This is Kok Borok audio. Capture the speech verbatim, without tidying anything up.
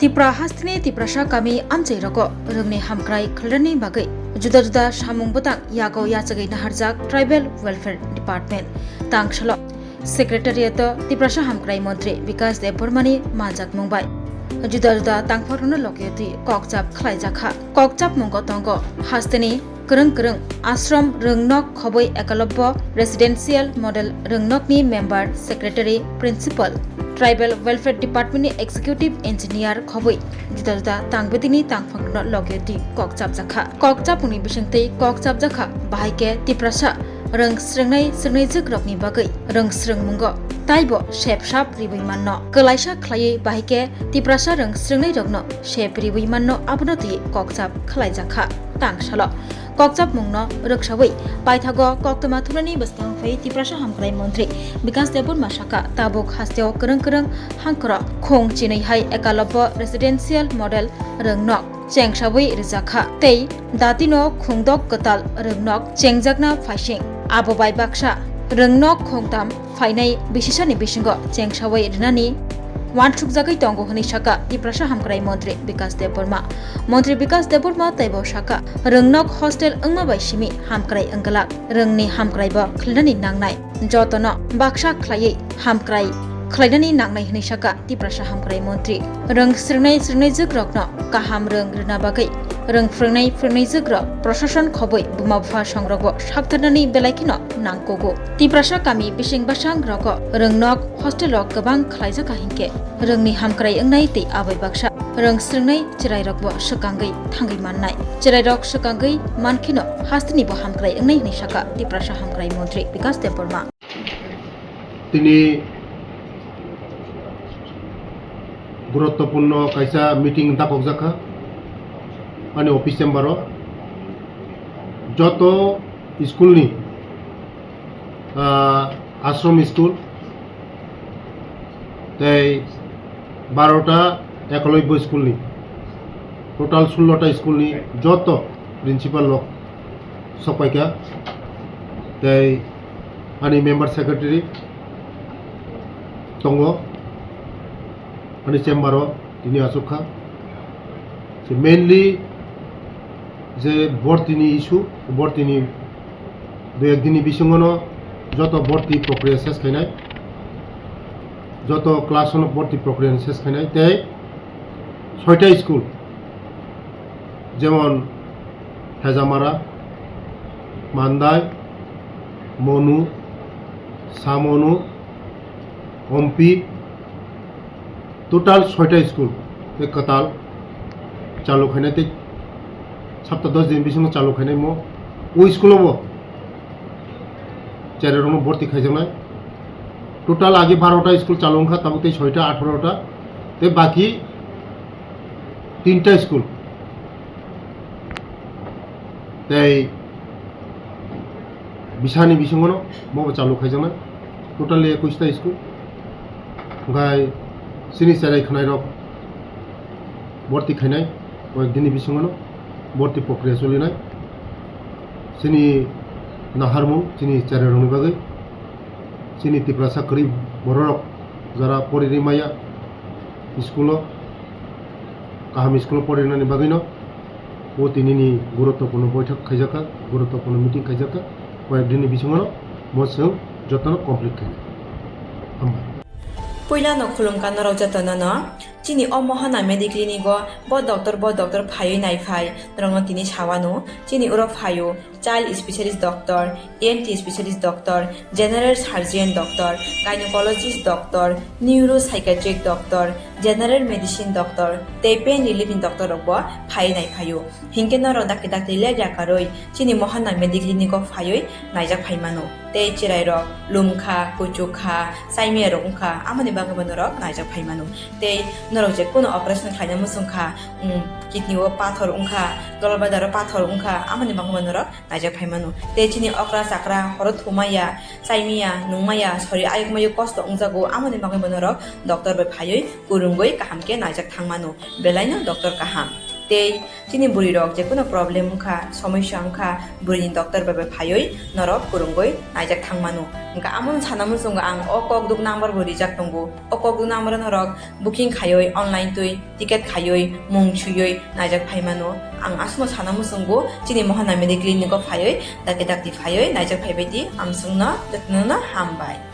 Tipra hasteni Tiprasa kami amchai rogo rwngni hamkrai khlainani bagwi juda juda samung bwtang yago yachagwi naharjak Tribal Welfare Department. Tangsalo Secretariat-o Tiprasa Hamkrai Montri Bikas Debbarmani manjakmung bai juda juda tangphorno loge twi kokchap khlaijakha. Kokchapmungo tongo hasteni kwrwng kwrwng ashram rwngnok khobwi Ekalobbo Residential Model rwngnokni member, secretary, principal, Tribal Welfare Department-ni executive engineer khobwi juda juda tangbwtwini tangphongrokno loge twi kokchapjakha. Kokchapmungni bisingtwi kokchapjakha bahai khe Tiprasa rwng srwngnai srwngnaijwkrokni bagwi rwng srwngmungo taibo sep sap riwi manno. Kwlaisa khlaiwi bahai khe Tiprasa rwng srwngnairokno sep riwi manno, abono twi kokchap khlaijakha. Tangsalo kokchapmungno rwksawi paithago koktwma thumnani bwskang phai Tiprasa Hamkrai Montri Bikas Debbarma sakha, tabuk hasteo kwrwng kwrwng hangkhoro khung chinwi hai Ekalobbo Residential Model rwngnok chengsawi rwjakha tei datino khungdok kwtal rwngnok chengjakna phaising. Abo bai baksa rwngnok khungtam phainai bisisani bisingo chengsawi rwnani uansukjagwi tongo hwnwi sakha Tiprasa Hamkrai Montri Bikas Debbarma. Montri Bikas Debbarma teibo sakha, rwngnok hostel wngma bai simi hamkrai wngwlak, rwngni hamkraibo khlainani nangnai. Jotono baksa khlaiwi hamkrai khlainani nangnai hwnwi sakha Tiprasa Hamkrai Montri. Rwng srwngnai srwngnaijwkrokno kaham rwng rwna bagwi rwng phrwngnai phrwngnaijwkrok, prosason khobwi buma bupha songrokbo saktarnani belai kheno nangkugo. Tiprasa kami bising bwsang rogo rwngnok hostel-o kwbang khlaijakha hinkhe rwngni hamkrai wngnai tei abai baksa rwng srwngnai chwrairokbo swkangwi thangwi mannai. Chwrairok swkangwi mankheno hastenibo hamkrai wngnai hwnwi sakha Tiprasa Hamkrai Montri Bikas Debbarma. Tini guruttopurno kaisa meeting dakokjakha ani office chamber-o. Joto school-ni, ah, ashram school tei barota Ekalobbo school-ni, total sullo ta school-ni joto principal rok sokpaikha, tei ani member secretary tongo ani chamber-o tini achukha. Se mainly je bortini issue, bortini dui ek dinni bisingono joto borti prokriya ses khainai, joto class-ono borti prokriya ses khainai, tei soita school, jemon Thejamara, Mandai, Monu, Samonu, Ompi, total soita school tei kwtal chalu khainai tei sapta dos din bisingo chalu khainai mo. O school-o bo cherairokno borti khaijaknai. Total agi barota school chalu wngkha, tabuk tei soita, atharo ta, tei baki tinta school tei bisani bisingono bobo chalu khaijaknai, totally ekush ta school. Hwnkhe chini cherai khwnairok borti khainai, koyek dini bisingono borti prokriya cholinai. Chini naharmung chini cherairokni bagwi, chini Tiprasa kwrwi bororok jara porini maya school-o, kaham school-o porinani bagwino o tinini guruttopurno boithak khaijakha, guruttopurno meeting khaijakha, koyek dinni bisingono mo chwng jotono complete khainai. Hambai. Puilano khulumkha norok jotono no, chini o Mohana Medic Clinic-o bo doctor, bo doctor phaiwi naiphai, norokno tini sawano, chini oro phaio, child specialist doctor, E N T specialist doctor, general surgeon doctor, gynecologist doctor, neuropsychiatric doctor, general medicine doctor, tei pain relief ni doctor rok bo phai nai phaio. Hinkhe norok dakti dakti lepya karwi chini Mohana Medic Clinic o phaiwi naijak phai mano. Tei chwrai rok lumkha, kuchukha, saimaya rok wngkha, amoni bagwi bo norok naijak phai mano. Tei norok je kono operation khlaina muchungkha, um, kidney o pathor wngkha, dolbadar o pathor wngkha, amoni bagwi bo norok naijak phai mano. Tei chini okra chakra horo thumaya, chaimaya, nungmaya, sori ayukmayo kosto wngjago, amoni bagwi bo norok doctor bai phaiwi kwrwngwi kaham khe naijak thang mano. Belaino doctor kaham. Tei chini bwrwi rok jekunu problem wngkha, somosya wngkha, bwrwini doctor bai bai phaiwi norok kwrwngwi naijak thang mano. Hwnkha amono sana muchungo ang o kokduk number bo rijak tongo. O kokduk number o norok booking khaiwi online twi ticket khaiwi mung swiwi naijak phai mano. Ang aswkno sana muchungo chini Mohana Mediclinic o phaiwi dakti dakti phaiwi naijak phaibai di, amswkno jotono hambai.